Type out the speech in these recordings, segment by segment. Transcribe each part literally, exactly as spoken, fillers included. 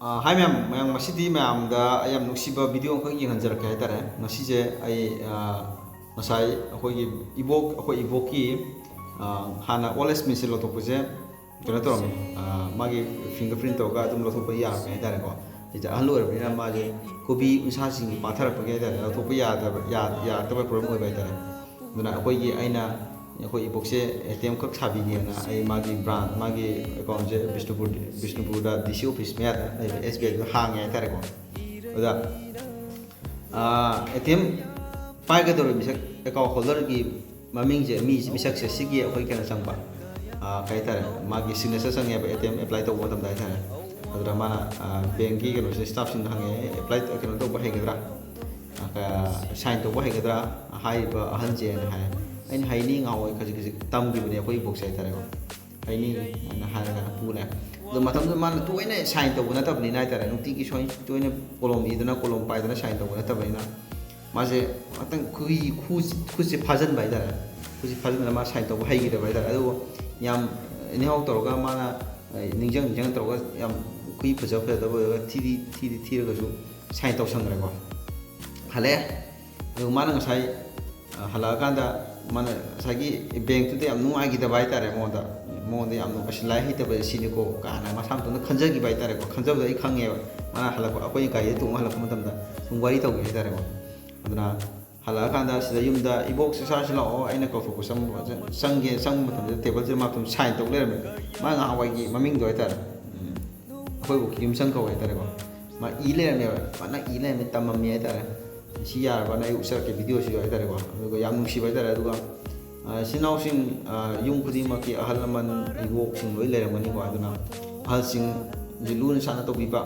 ꯑꯥ, ꯍꯥꯏ ꯃꯌꯥꯝ, ꯃꯌꯥꯝ, ꯉꯁꯤꯗꯤ ꯃꯌꯥꯝꯗ ꯑꯩ ꯌꯥꯝ ꯅꯨꯡꯁꯤꯕ ꯚꯤꯗꯤꯑꯣ ꯑꯃꯈꯛ ꯌꯦꯡꯍꯟꯖꯔꯛꯀꯦ ꯍꯥꯏꯇꯥꯔꯦ꯫ ꯉꯁꯤꯁꯦ ꯑꯩ, ꯑꯥ, ꯉꯁꯥꯏ ꯑꯩꯈꯣꯏꯒꯤ ꯏꯕꯣꯛ, ꯑꯩꯈꯣꯏ ꯏꯕꯣꯛꯀꯤ, ꯑꯥ, ꯍꯥꯟꯅ ꯑꯣꯜ ꯑꯦꯖ ꯃꯤꯠꯁꯦ ꯂꯧꯊꯣꯛꯄꯁꯦ ꯀꯩꯅꯣ ꯇꯧꯔꯝꯃꯤ, ꯑꯥ, ꯃꯥꯒꯤ ꯐꯤꯡꯒꯔ ꯄ꯭ꯔꯤꯟ ꯇꯧꯔꯒ ꯑꯗꯨꯝ ꯂꯧꯊꯣꯛꯄ ꯌꯥꯔꯝꯃꯦ ꯍꯥꯏꯇꯥꯔꯦꯀꯣ꯫ ꯁꯤꯁꯦ ꯑꯍꯜ ꯑꯣꯏꯔꯕꯅꯤꯅ ꯃꯥꯁꯦ ꯈꯨꯕꯤ ꯎꯟꯁꯥꯁꯤꯡ ꯄꯥꯊꯔꯛꯄꯒꯤ ꯍꯥꯏꯇꯥꯔꯦ, ꯂꯧꯊꯣꯛꯄ ꯌꯥꯗꯕ, ꯌꯥ-, ꯌꯥꯔꯛꯇꯕ ꯄ꯭ꯔꯣꯕ꯭ꯂꯦꯝ ꯑꯣꯏꯕ ꯍꯥꯏꯇꯥꯔꯦ꯫ ꯑꯗꯨꯅ ꯑꯩꯈꯣꯏꯒꯤ, ꯑꯩꯅ ꯑꯩꯈꯣꯏ ꯏꯕꯣꯛꯁꯦ ꯑꯦ ꯇꯤ ꯑꯦꯝ ꯈꯛ ꯁꯥꯕꯤꯒꯦꯅ ꯑꯩ ꯃꯥꯒꯤ ꯕ꯭ꯔꯥꯟ, ꯃꯥꯒꯤ ꯑꯦꯀꯥꯎꯟꯁꯦ ꯕꯤꯁꯅꯨꯄꯨꯔ, ꯕꯤꯁꯅꯨꯄꯨꯔꯗ ꯗꯤ ꯁꯤ ꯑꯣꯐꯤꯁ ꯃꯌꯥꯗ ꯂꯩꯕ ꯑꯦꯁ ꯕꯤ ꯑꯥꯏꯗꯨꯗ ꯍꯥꯡꯉꯦ ꯍꯥꯏꯇꯥꯔꯦꯀꯣ꯫ ꯑꯗꯨꯗ, ꯑꯥ, ꯑꯦ ꯇꯤ ꯑꯦꯝ ꯄꯥꯏꯒꯗꯧꯔꯤꯕ ꯃꯤꯁꯛ, ꯑꯦꯀꯥꯎꯟ ꯍꯣꯜꯗꯔꯒꯤ ꯃꯃꯤꯡꯁꯦ, ꯃꯤ, ꯃꯤꯁꯛꯁꯦ ꯁꯤꯒꯤ ꯑꯩꯈꯣꯏ ꯀꯩꯅꯣ ꯆꯪꯕ, ꯑꯥ, ꯀꯩ ꯍꯥꯏꯇꯥꯔꯦ, ꯃꯥꯒꯤ ꯁꯤꯒꯅꯦꯆꯔ ꯆꯪꯉꯦꯕ ꯑꯦ ꯇꯤ ꯑꯦꯝ ꯑꯦꯄ꯭ꯂꯥꯏ ꯇꯧꯕ ꯃꯇꯝꯗ ꯍꯥꯏꯇꯥꯔꯦ꯫ ꯑꯗꯨꯗ ꯃꯥꯅ, ꯑꯥ, ꯕꯦꯡꯛꯀꯤ ꯀꯩꯅꯣꯁꯦ, ꯁ꯭ꯇꯥꯐꯁꯤꯡꯗ ꯍꯪꯉꯦ, "ꯑꯦꯄ꯭ꯂꯥꯏ, ꯀꯩꯅꯣ ꯇꯧꯕ ꯍꯩꯒꯗ꯭ꯔꯥ? ꯑꯥ, ꯁꯥꯏꯟ ꯇꯧꯕ ꯍꯩꯒꯗ꯭ꯔꯥ ꯍꯥꯏꯔꯤꯕ ꯑꯍꯟꯁꯦꯅ?" ꯍꯥꯏ꯫ ꯑꯩꯅ, "ꯍꯩꯅꯤ, ꯉꯍꯥꯟꯋꯥꯏ ꯈꯖꯤꯛ ꯈꯖꯤꯛ ꯇꯝꯈꯤꯕꯅꯦ ꯑꯩꯈꯣꯏ ꯏꯕꯣꯛꯁꯦ" ꯍꯥꯏꯇꯥꯔꯦꯀꯣ꯫ "ꯍꯩꯅꯤ" ꯍꯥꯏꯅ ꯍꯥꯏꯔꯒ ꯄꯨꯔꯦ꯫ ꯑꯗꯣ ꯃꯇꯝꯗꯨꯗ ꯃꯥꯅ ꯇꯣꯏꯅ ꯁꯥꯏꯟ ꯇꯧꯕ ꯅꯠꯇꯕꯅꯤꯅ ꯍꯥꯏꯇꯥꯔꯦ, ꯅꯨꯡꯇꯤꯒꯤ ꯁꯨꯃꯥꯏꯅ ꯇꯣꯏꯅ ꯀꯣꯂꯣꯝ ꯏꯗꯅ ꯀꯣꯂꯣꯝ ꯄꯥꯏꯗꯅ ꯁꯥꯏꯟ ꯇꯧꯕ ꯅꯠꯇꯕꯅꯤꯅ, ꯃꯥꯁꯦ ꯉꯥꯛꯇꯪ ꯈꯨꯠ-, ꯈꯨꯠ-, ꯈꯨꯠꯁꯦ ꯐꯥꯖꯤꯟꯕ ꯍꯥꯏꯇꯥꯔꯦ꯫ ꯈꯨꯠꯁꯦ ꯐꯥꯖꯤꯟꯗꯅ ꯃꯥ ꯁꯥꯏꯟ ꯇꯧꯕ ꯍꯩꯈꯤꯗꯕ ꯍꯥꯏꯇꯥꯔꯦ꯫ ꯑꯗꯨꯕꯨ ꯌꯥꯝ ꯑꯦꯅꯤꯍꯥꯎ ꯇꯧꯔꯒ ꯃꯥꯅ, ꯑ, ꯅꯤꯡꯖꯪ ꯅꯤꯡꯖꯪ ꯇꯧꯔꯒ ꯌꯥꯝ ꯈꯨꯏ ꯐꯖ ꯐꯖꯗꯕ ꯑꯣꯏꯔꯒ ꯊꯤꯗꯤ ꯊꯤꯗꯤ ꯊꯤꯔꯒꯁꯨ ꯁꯥꯏꯟ ꯇꯧꯁꯟꯈ꯭ꯔꯦꯀꯣ꯫ ꯍꯜꯂꯛꯑꯦ꯫ ꯑꯗꯨꯒ ꯃꯥꯅ ꯉꯁꯥꯏ, ꯑ, ꯍꯜꯂꯛꯑꯀꯥꯟꯗ ꯃꯥꯅ ꯉꯁꯥꯏꯒꯤ ꯕꯦꯡꯛꯇꯨꯗ ꯌꯥꯝ ꯅꯨꯡꯉꯥꯏꯈꯤꯗꯕ ꯍꯥꯏꯇꯥꯔꯦ ꯃꯉꯣꯟꯗ꯫ ꯃꯉꯣꯟꯗ ꯌꯥꯝ ꯅꯨꯡ-, "ꯑꯁ, ꯂꯥꯏꯔꯤꯛ ꯍꯩꯇꯕꯁꯦ ꯁꯤꯅꯤꯀꯣ" ꯀꯥꯏꯅ ꯃꯁꯥ ꯃꯇꯣꯝꯗ ꯈꯟꯖꯈꯤꯕ ꯍꯥꯏꯇꯥꯔꯦꯀꯣ꯫ ꯈꯟꯖꯕꯗꯣ ꯑꯩ ꯈꯪꯉꯦꯕ꯫ ꯃꯥꯅ ꯍꯜꯂꯛꯄ, ꯑꯩꯈꯣꯏꯅ ꯒꯥꯔꯤꯗ ꯇꯣꯡꯉ ꯍꯜꯂꯛꯄ ꯃꯇꯝꯗ ꯁꯨꯝ ꯋꯥꯔꯤ ꯇꯧꯈꯤ ꯍꯥꯏꯇꯥꯔꯦꯀꯣ꯫ ꯑꯗꯨꯅ ꯍꯜꯂꯛꯑꯀꯥꯟꯗ ꯁꯤꯗ ꯌꯨꯝꯗ, "ꯏꯕꯣꯛ, ꯆꯥꯛ ꯆꯥꯔꯁꯤ ꯂꯥꯛꯑꯣ, ꯑꯩꯅ ꯀꯧꯊꯣꯛꯄ ꯆꯪꯕ-, ꯆꯪꯒꯦ", ꯆꯪꯕ ꯃꯇꯝꯗ ꯇꯦꯕꯜꯁꯤꯗ ꯃꯥ ꯑꯗꯨꯝ ꯁꯥꯏꯟ ꯇꯧ ꯂꯩꯔꯝꯃꯦ꯫ ꯃꯥ ꯉꯍꯥꯟꯋꯥꯏꯒꯤ ꯃꯃꯤꯡꯗꯣ ꯍꯥꯏꯇꯥꯔꯦ, ꯎꯝ, ꯑꯩꯈꯣꯏ ꯏꯕꯣꯛꯀꯤ ꯌꯨꯝꯁꯪ ꯀꯧꯋꯦ ꯍꯥꯏꯇꯥꯔꯦꯀꯣ꯫ ꯃꯥ ꯏ ꯂꯩꯔꯝꯃꯦꯕ, ꯐꯖꯅ ꯏ ꯂꯩꯔꯝꯃꯦ, ꯇꯝꯃꯝꯃꯦ ꯍꯥꯏꯇꯥꯔꯦ꯫ ꯁꯤ ꯌꯥꯔꯕꯅ ꯑꯩ ꯎꯠꯆꯔꯛꯀꯦ ꯚꯤꯗꯤꯑꯣꯁꯤꯁꯨ ꯍꯥꯏꯇꯥꯔꯦꯀꯣ꯫ ꯑꯗꯨꯒ ꯌꯥꯝ ꯅꯨꯡꯁꯤꯕ ꯍꯥꯏꯇꯥꯔꯦ꯫ ꯑꯗꯨꯒ, ꯑ, ꯏꯆꯤꯟ ꯏꯅꯥꯎꯁꯤꯡ, ꯑ, ꯌꯨꯝ ꯈꯨꯗꯤꯡꯃꯛꯀꯤ ꯑꯍꯜ ꯂꯃꯟ, ꯏꯕꯣꯛꯁꯤꯡ ꯂꯣꯏ ꯂꯩꯔꯝꯒꯅꯤꯀꯣ꯫ ꯑꯗꯨꯅ ꯑꯍꯜꯁꯤꯡꯁꯤ ꯂꯨꯅ ꯆꯥꯟꯅ ꯇꯧꯕꯤꯕ꯫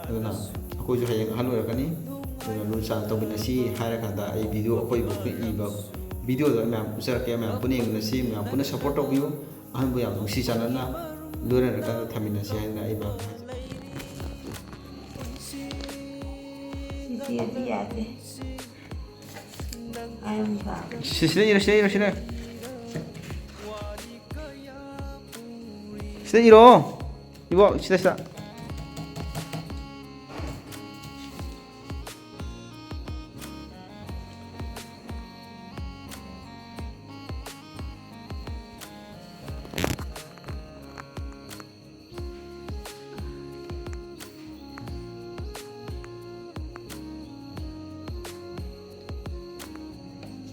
ꯑꯗꯨꯅ ꯑꯩꯈꯣꯏꯁꯨ ꯍꯌꯦꯡ ꯑꯍꯜ ꯑꯣꯏꯔꯛꯀꯅꯤ꯫ ꯑꯗꯨꯅ ꯂꯨꯅ ꯆꯥꯟꯅ ꯇꯧꯃꯤꯟꯅꯁꯤ ꯍꯥꯏꯔꯀꯥꯟꯗ ꯑꯩ ꯚꯤꯗꯤꯑꯣ, ꯑꯩꯈꯣꯏ ꯏꯕꯣꯛꯅ ꯏꯕ ꯚꯤꯗꯤꯑꯣꯗꯣ ꯑꯩ ꯃꯌꯥꯝ ꯎꯠꯆꯔꯛꯀꯦ꯫ ꯃꯌꯥꯝ ꯄꯨꯟꯅ ꯌꯦꯡꯃꯤꯟꯅꯁꯤ, ꯃꯌꯥꯝ ꯄꯨꯟꯅ ꯁꯞꯄꯣꯔꯠ ꯇꯧꯕꯤꯌꯨ꯫ ꯑꯍꯟꯕꯨ ꯌꯥꯝ ꯅꯨꯡꯁꯤ ꯆꯥꯟꯅꯅ ꯂꯣꯏꯅꯔꯀꯥꯟꯗ ꯊꯝꯃꯤꯟꯅꯁꯤ ꯍꯥꯏꯅ ꯑꯩ ꯃꯌꯥꯝ ꯍꯥꯏꯖꯒꯦ꯫ ꯁꯤꯗꯤ ꯌꯥꯗꯦ꯫ ꯑꯥꯏ ꯑꯦꯝ ꯕꯥ꯫ ꯁꯤ-, ꯁꯤꯗ ꯏꯔꯣ, ꯁꯤꯗ ꯏꯔꯣ, ꯁꯤꯗ꯫ ꯁꯤꯗ ꯏꯔꯣ꯫ ꯏꯕꯣ, ꯁꯤꯗ, ꯁꯤꯗ꯫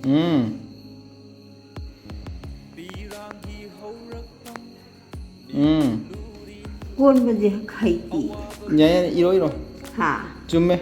ꯎꯝ꯫ ꯎꯝ꯫ ꯀꯣꯟꯕꯁꯦ ꯍꯩꯇꯦ꯫ ꯌꯥꯏ, ꯌꯥꯏ, ꯏꯔꯣ, ꯏꯔꯣ꯫ ꯍꯥ꯫ ꯆꯨꯝꯃꯦ꯫